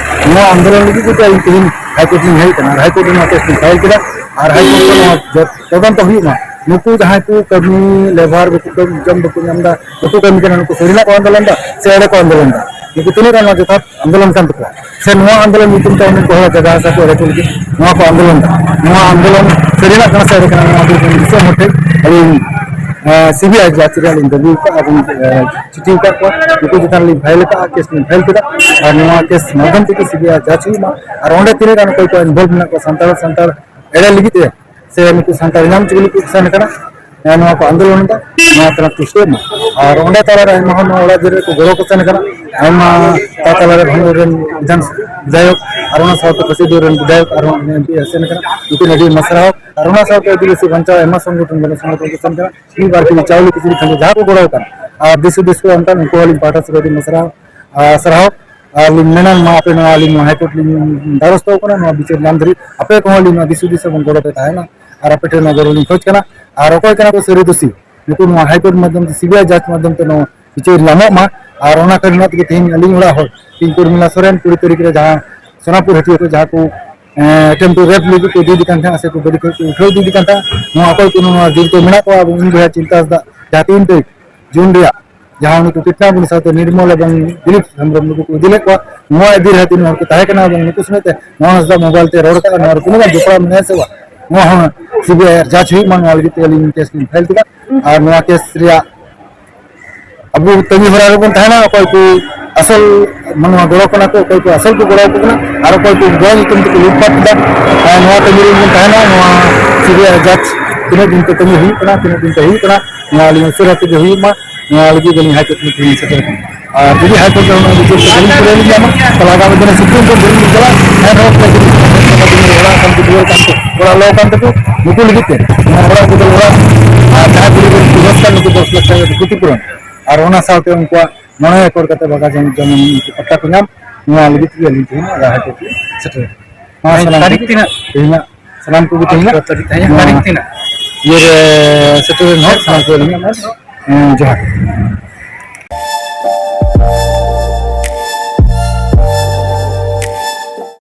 ᱱᱚᱣᱟ ᱟᱱᱫᱳᱞᱚᱱ ᱞᱟᱹᱜᱤᱫ ᱛᱮ ᱤᱧ ᱛᱮᱦᱮᱧ ᱦᱟᱭ ᱠᱳᱨᱴ ᱨᱤᱧ ᱦᱮᱡ ᱠᱟᱱᱟ᱾ ᱟᱨ ᱦᱟᱭ ᱠᱳᱨᱴ ᱨᱮ ᱱᱚᱣᱟ ᱠᱮᱥ ᱤᱧ ᱯᱷᱟᱭᱤᱞ ᱠᱮᱫᱟ᱾ ᱟᱨ ᱦᱟᱭ ᱠᱳᱨᱴ ᱨᱮ ᱱᱚᱣᱟ ᱡᱚ-, ᱛᱚᱫᱚᱱᱛᱚ ᱦᱩᱭᱩᱜ ᱢᱟ᱾ ᱱᱩᱠᱩ ᱡᱟᱦᱟᱸᱭ ᱠᱚ ᱠᱟᱹᱢᱤ ᱞᱮᱵᱟᱨ ᱵᱟᱠᱚ ᱠᱟᱹᱢᱤ, ᱡᱚᱢ ᱵᱟᱠᱚ ᱧᱟᱢ ᱮᱫᱟ, ᱵᱟᱠᱚ ᱠᱟᱹᱢᱤ ᱠᱟᱱᱟ, ᱱᱩᱠᱩ ᱥᱟᱹᱨᱤᱱᱟᱜ ᱠᱚ ᱟᱱᱫᱳᱞᱚᱱ ᱮᱫᱟ ᱥᱮ ᱮᱲᱮ ᱠᱚ ᱟᱱᱫᱳᱞᱚᱱ ᱮᱫᱟ? ᱱᱩᱠᱩ ᱛᱤᱱᱟᱹᱜ ᱜᱟᱱ ᱱᱚᱣᱟ ᱡᱚᱛᱷᱟᱛ ᱟᱱᱫᱳᱞᱚᱱ ᱠᱟᱱ ᱛᱟᱠᱚᱣᱟ? ᱥᱮ ᱱᱚᱣᱟ ᱟᱱᱫᱳᱞᱚᱱ ᱧᱩᱛᱩᱢ ᱛᱮ ᱚᱱᱮ ᱠᱚ ᱦᱚᱲ ᱡᱟᱭᱜᱟ ᱦᱟᱥᱟ ᱠᱚ ᱮᱲᱮ ᱠᱚ ᱞᱟᱹᱜᱤᱫ ᱱᱚᱣᱟ ᱠᱚ ᱟᱱᱫᱳᱞᱚᱱ ᱮᱫᱟ? ᱱᱚᱣᱟ ᱟᱱᱫᱳᱞᱚᱱ ᱥᱟᱹᱨᱤᱱᱟᱜ ᱠᱟᱱᱟ ᱥᱮ ᱮᱲᱮ ᱠᱟᱱᱟ? ᱱᱚᱣᱟ ᱫᱚ ᱫᱤᱥᱚᱢ ᱦᱚᱲ ᱴᱷᱮᱱ ᱟᱹᱞᱤᱧ, ᱮ, ᱥᱤᱵᱤᱟᱭ ᱡᱟᱸᱪ ᱨᱮᱭᱟᱜ ᱞᱤᱧ ᱫᱟᱹᱵᱤ ᱟᱠᱟᱫᱼᱟ ᱮᱵᱚᱝ, ᱮ, ᱪᱤᱴᱷᱤ ᱟᱠᱟᱫ ᱠᱚᱣᱟ᱾ ᱱᱩᱠᱩ ᱪᱮᱛᱟᱱ ᱞᱤᱧ ᱯᱷᱟᱭᱤᱞ ᱟᱠᱟᱫᱼᱟ, ᱠᱮᱥ ᱞᱤᱧ ᱯᱷᱟᱭᱤᱞ ᱠᱮᱫᱟ᱾ ᱟᱨ ᱱᱚᱣᱟ ᱠᱮᱥ ᱢᱟᱫᱽᱫᱷᱚᱢ ᱛᱮᱜᱮ ᱥᱤᱵᱤᱟᱭ ᱡᱟᱸᱪ ᱦᱩᱭᱩᱜ ᱢᱟ᱾ ᱟᱨ ᱚᱸᱰᱮ ᱛᱤᱱᱟᱹᱜ ᱜᱟᱱ ᱚᱠᱚᱭ ᱠᱚ ᱤᱱᱵᱷᱚᱞᱵᱷ ᱢᱮᱱᱟᱜ ᱠᱚᱣᱟ ᱥᱟᱱᱛᱟᱲ, ᱥᱟᱱᱛᱟᱲ ᱮᱲᱮ ᱞᱟᱹᱜᱤᱫ ᱛᱮ ᱥᱮ ᱱᱩᱠᱩ ᱥᱟᱱᱛᱟᱲ ᱧᱟᱢ ᱦᱚᱪᱚ ᱞᱟᱹᱜᱤᱫ ᱠᱚ ᱥᱮᱱ ᱠᱟᱱᱟ, ᱮ, ᱱᱚᱣᱟ ᱠᱚ ᱟᱱᱫᱳᱞᱚᱱ ᱮᱫᱟ, ᱱᱚᱣᱟ ᱛᱮᱱᱟᱜ ᱯᱩᱥᱴᱟᱹᱣ ᱢᱟ᱾ ᱟᱨ ᱚᱸᱰᱮ ᱛᱟᱞᱟᱨᱮ ᱟᱭᱢᱟ ᱦᱚᱲ ᱱᱚᱣᱟ ᱚᱲᱟᱜ ᱫᱩᱣᱟᱹᱨ ᱨᱮ ᱠᱚ ᱜᱚᱲᱚ ᱠᱚ ᱥᱮᱱ ᱠᱟᱱᱟ, ᱟᱭᱢᱟ ᱛᱟ ᱛᱟᱞᱟᱨᱮ ᱵᱷᱟᱸᱰᱩᱨ ᱨᱮᱱ ᱵᱤᱫᱷᱟᱱ ᱵᱤᱫᱷᱟᱭᱚᱠ ᱟᱨ ᱚᱱᱟ ᱥᱟᱶᱛᱮ ᱯᱟᱹᱥᱤ ᱫᱩᱣᱟᱹᱨ ᱨᱮᱱ ᱵᱤᱫᱷᱟᱭᱚᱠ ᱟᱨᱦᱚᱸ ᱮᱢ ᱯᱤ ᱮ ᱥᱮᱱ ᱠᱟᱱᱟ, ᱩᱱᱠᱤᱱ ᱟᱹᱰᱤ ᱟᱭᱢᱟ ᱥᱟᱨᱦᱟᱣ᱾ ᱟᱨ ᱚᱱᱟ ᱥᱟᱶᱛᱮ ᱟᱹᱫᱤᱵᱟᱹᱥᱤ ᱵᱟᱧᱪᱟᱣ ᱟᱭᱢᱟ ᱥᱚᱝᱜᱚᱴᱷᱚᱱ ᱜᱚᱲᱚ ᱥᱚᱝᱜᱚᱴᱷᱚᱱ ᱠᱚ ᱥᱮᱱ ᱠᱟᱱᱟ, ᱢᱤᱫ ᱵᱟᱨ ᱠᱤᱞᱳ ᱪᱟᱣᱞᱮ ᱠᱤᱪᱨᱤᱡ ᱠᱷᱟᱸᱰᱤ ᱡᱟᱦᱟᱸ ᱠᱚ ᱜᱚᱲᱚ ᱟᱠᱟᱱ ᱟᱨ ᱫᱤᱥ ᱦᱩᱫᱤᱥ ᱠᱚ ᱮᱢ ᱠᱟᱱ, ᱩᱱᱠᱩ ᱦᱚᱸ ᱟᱹᱞᱤᱧ ᱯᱟᱦᱴᱟ ᱥᱮᱫ ᱟᱹᱰᱤ ᱟᱭᱢᱟ ᱥᱟᱨᱦᱟᱣ, ᱟᱨ ᱥᱟᱨᱦᱟᱣ᱾ ᱟᱨ ᱞᱤᱧ ᱢᱮᱱᱟ, ᱱᱚᱣᱟ ᱟᱯᱮ ᱱᱚᱣᱟ ᱟᱹᱞᱤᱧ ᱱᱚᱣᱟ ᱦᱟᱭ ᱠᱳᱨᱴ ᱞᱤᱧ ᱫᱟᱨᱚᱥᱛᱚ ᱠᱟᱱᱟ, ᱱᱚᱣᱟ ᱵᱤᱪᱟᱹᱨ ᱧᱟᱢ ᱫᱷᱟᱹᱨᱤᱡ ᱟᱯᱮ ᱠᱚᱦᱚᱸ ᱟᱹᱞᱤᱧ ᱱᱚᱣᱟ ᱫᱤᱥ ᱦᱩᱫᱤᱥ ᱮᱵᱚᱝ ᱜᱚᱲᱚ ᱯᱮ ᱛᱟᱦᱮᱱᱟ᱾ ᱟᱨ ᱟᱯᱮ ᱴᱷᱮᱱ ᱱᱚᱣᱟ ᱜᱚᱲᱚ ᱞᱤᱧ ᱠᱷᱚᱡᱽ ᱠᱟᱱᱟ᱾ ᱟᱨ ᱚᱠᱚᱭ ᱠᱟᱱᱟ ᱠᱚ ᱥᱟᱹᱨᱤ ᱫᱳᱥᱤ? ᱱᱩᱠᱩ ᱱᱚᱣᱟ ᱦᱟᱭ ᱠᱳᱨᱴ ᱢᱟᱫᱽᱫᱷᱚᱢ ᱛᱮ, ᱥᱤᱵᱤᱟᱭ ᱡᱟᱡᱽ ᱢᱟᱫᱽᱫᱷᱚᱢ ᱛᱮ ᱱᱚᱣᱟ ᱵᱤᱪᱟᱹᱨ ᱧᱟᱢᱚᱜ ᱢᱟ᱾ ᱟᱨ ᱚᱱᱟ ᱠᱟᱨᱚᱱ ᱛᱮᱜᱮ ᱛᱮᱦᱮᱧ ᱟᱹᱞᱤᱧ ᱚᱲᱟᱜ ᱦᱚᱲ ᱠᱤᱝᱠᱩᱨ ᱢᱤᱞᱟ ᱥᱚᱨᱮᱱ ᱠᱩᱲᱤ ᱛᱟᱹᱨᱤᱠᱷ ᱨᱮ ᱡᱟᱦᱟᱸ ᱥᱳᱱᱟᱯᱩᱨ ᱦᱟᱹᱴᱤᱭᱟᱹ ᱠᱷᱚᱱ ᱡᱟᱦᱟᱸ ᱠᱚ ᱴᱮᱢᱯᱩ ᱨᱮᱯ ᱞᱟᱹᱜᱤᱫ ᱠᱚ ᱤᱫᱤᱭᱮᱫ ᱠᱟᱱ ᱛᱟᱦᱮᱸᱫ ᱥᱮ ᱠᱚ ᱜᱟᱹᱰᱤ ᱠᱷᱚᱱ ᱠᱚ ᱩᱴᱷᱟᱹᱣ ᱤᱫᱤᱭᱮᱫ ᱠᱟᱱ ᱛᱟᱦᱮᱸᱫ, ᱱᱚᱣᱟ ᱚᱠᱚᱭ ᱠᱚ ᱱᱚᱣᱟ ᱡᱚᱲᱤᱛ ᱢᱮᱱᱟᱜ ᱠᱚᱣᱟ, ᱟᱵᱚ ᱩᱱ ᱵᱚᱭᱦᱟ ᱪᱤᱱᱛᱟᱥ ᱫᱟ ᱡᱟᱦᱟᱸ ᱛᱤᱱ ᱛᱟᱹᱨᱤᱠᱷ ᱡᱩᱱ ᱨᱮᱭᱟᱜ ᱡᱟᱦᱟᱸ ᱩᱱᱠᱩ ᱠᱨᱤᱥᱱᱟᱢᱩᱱᱤ ᱥᱟᱶᱛᱮ ᱱᱤᱨᱢᱚᱞ ᱮᱵᱚᱝ ᱫᱤᱞᱤᱯ ᱦᱮᱢᱵᱨᱚᱢ ᱱᱩᱠᱩ ᱠᱚ ᱤᱫᱤ ᱞᱮᱫ ᱠᱚᱣᱟ, ᱱᱚᱣᱟ ᱤᱫᱤ ᱨᱮ ᱛᱤᱱ ᱦᱚᱲ ᱠᱚ ᱛᱟᱦᱮᱸ ᱠᱟᱱᱟ ᱮᱵᱚᱝ ᱱᱩᱠᱩ ᱥᱚᱸᱜᱮ ᱛᱮ ᱱᱚᱣᱟ ᱦᱟᱸᱥᱫᱟ ᱢᱳᱵᱟᱭᱤᱞ ᱛᱮ ᱨᱚᱲ ᱠᱟᱜᱼᱟ, ᱱᱚᱣᱟ ᱨᱮ ᱛᱤᱱᱟᱹᱜ ᱜᱟᱱ ᱡᱚᱯᱲᱟᱣ ᱢᱮᱱᱟᱭᱟ ᱥᱮ ᱵᱟᱝ, ᱱᱚᱣᱟ ᱦᱚᱸ ᱥᱤᱵᱤᱟᱭ ᱟᱨ ᱡᱟᱡᱽ ᱦᱩᱭᱩᱜ ᱢᱟ, ᱱᱚᱣᱟ ᱞᱟᱹᱜᱤᱫ ᱛᱮ ᱟᱹᱞᱤᱧ ᱠᱮᱥ ᱞᱤᱧ ᱯᱷᱟᱭᱤᱞ ᱠᱮᱫᱟ᱾ ᱟᱨ ᱱᱚᱣᱟ ᱠᱮᱥ ᱨᱮᱭᱟᱜ ᱟᱵᱚ ᱛᱟᱺᱜᱤ ᱦᱚᱨᱟ ᱨᱮᱵᱚᱱ ᱛᱟᱦᱮᱱᱟ, ᱚᱠᱚᱭ ᱠᱚ ᱟᱥᱚᱞ ᱢᱟᱱᱣᱟ ᱜᱚᱲᱚ ᱠᱟᱱᱟ ᱠᱚ, ᱚᱠᱚᱭ ᱠᱚ ᱟᱥᱚᱞ ᱠᱚ ᱜᱚᱲᱚ ᱟᱠᱚ ᱠᱟᱱᱟ, ᱟᱨ ᱚᱠᱚᱭ ᱠᱚ ᱜᱚᱲᱚ ᱧᱩᱛᱩᱢ ᱛᱮᱠᱚ ᱞᱩᱴᱯᱟᱴ ᱮᱫᱟ᱾ ᱟᱨ ᱱᱚᱣᱟ ᱛᱟᱺᱜᱤ ᱨᱮ ᱵᱚᱱ ᱛᱟᱦᱮᱱᱟ, ᱱᱚᱣᱟ ᱥᱤᱵᱤᱟᱭ ᱡᱟᱡᱽ ᱛᱤᱱᱟᱹᱜ ᱫᱤᱱ ᱛᱮ ᱛᱟᱺᱜᱤ ᱦᱩᱭᱩᱜ ᱠᱟᱱᱟ, ᱛᱤᱱᱟᱹᱜ ᱫᱤᱱ ᱛᱮ ᱦᱩᱭᱩᱜ ᱠᱟᱱᱟ, ᱱᱚᱣᱟ ᱟᱹᱞᱤᱧ ᱩᱥᱟᱹᱨᱟ ᱛᱮᱜᱮ ᱦᱩᱭᱩᱜ ᱢᱟ, ᱱᱚᱣᱟ ᱞᱟᱹᱜᱤᱫ ᱟᱹᱞᱤᱧ ᱦᱟᱭ ᱠᱳᱨᱴ ᱨᱮ ᱥᱮᱴᱮᱨ ᱟᱠᱟᱱᱟ᱾ ᱟᱨ ᱡᱩᱫᱤ ᱦᱟᱭ ᱠᱳᱨᱴ ᱨᱮ ᱚᱱᱟ ᱵᱤᱪᱟᱹᱨ ᱛᱮ ᱵᱟᱹᱞᱤᱧ ᱯᱩᱨᱟᱹᱣ ᱞᱤᱧ ᱧᱟᱢᱟ, ᱛᱟᱦᱚᱞᱮ ᱟᱜᱟᱢᱤ ᱫᱤᱱ ᱨᱮ ᱥᱩᱯᱨᱤᱢ ᱠᱳᱨᱴ ᱫᱷᱟᱹᱵᱤᱡ ᱞᱤᱧ ᱪᱟᱞᱟᱜᱼᱟ᱾ ᱮᱱᱨᱮᱦᱚᱸ ᱚᱲᱟᱜ ᱠᱟᱱ ᱛᱟᱠᱚ, ᱚᱲᱟᱜ ᱞᱚ ᱠᱟᱱ ᱛᱟᱠᱚ, ᱱᱩᱠᱩ ᱞᱟᱹᱜᱤᱫ ᱛᱮ ᱱᱚᱣᱟ ᱚᱲᱟᱜ ᱵᱚᱫᱚᱞ ᱚᱲᱟᱜ ᱟᱨ ᱡᱟᱦᱟᱸ ᱠᱩᱲᱤ ᱠᱚ ᱰᱤᱵᱷᱳᱨᱥ ᱠᱟᱱ, ᱱᱩᱠᱩ ᱫᱚᱥ ᱞᱟᱠᱷ ᱴᱟᱠᱟ ᱠᱟᱛᱮ ᱠᱷᱚᱛᱤ ᱯᱩᱨᱚᱱ, ᱟᱨ ᱚᱱᱟ ᱥᱟᱶᱛᱮ ᱩᱱᱠᱩᱣᱟᱜ ᱢᱚᱬᱮ ᱮᱠᱚᱨ ᱠᱟᱛᱮ ᱵᱟᱜᱟ ᱡᱚᱢᱤ, ᱡᱚᱢᱤ ᱯᱟᱴᱴᱟ ᱠᱚ ᱧᱟᱢ, ᱱᱚᱣᱟ ᱞᱟᱹᱜᱤᱫ ᱛᱮᱜᱮ ᱟᱹᱞᱤᱧ ᱛᱮᱦᱮᱧ ᱟᱜ ᱦᱟᱭ ᱠᱳᱨᱴ ᱞᱤᱧ ᱥᱮᱴᱮᱨ ᱟᱠᱟᱱᱟ᱾ ᱱᱚᱣᱟ ᱥᱟᱱᱟᱢ ᱛᱟᱹᱨᱤᱠᱷ ᱠᱚᱜᱮ ᱛᱤᱱᱟᱹᱜ? ᱛᱮᱦᱮᱧᱟᱜ ᱥᱟᱱᱟᱢ ᱠᱚᱜᱮ ᱛᱮᱦᱮᱧᱟᱜ ᱟᱴᱷᱨᱚ ᱛᱟᱹᱨᱤᱠᱷ, ᱛᱮᱦᱮᱧᱟᱜ ᱱᱚᱣᱟ ᱛᱟᱹᱨᱤᱠᱷ ᱛᱤᱱᱟᱹᱜ? ᱤᱭᱟᱹ ᱨᱮ ᱥᱮᱴᱮᱨ ᱮᱱ ᱦᱚᱲ ᱥᱟᱱᱟᱢ ᱠᱚ ᱟᱹᱞᱤᱧᱟᱜ ᱢᱚᱡᱽ, ᱦᱮᱸ, ᱡᱚᱦᱟᱨ᱾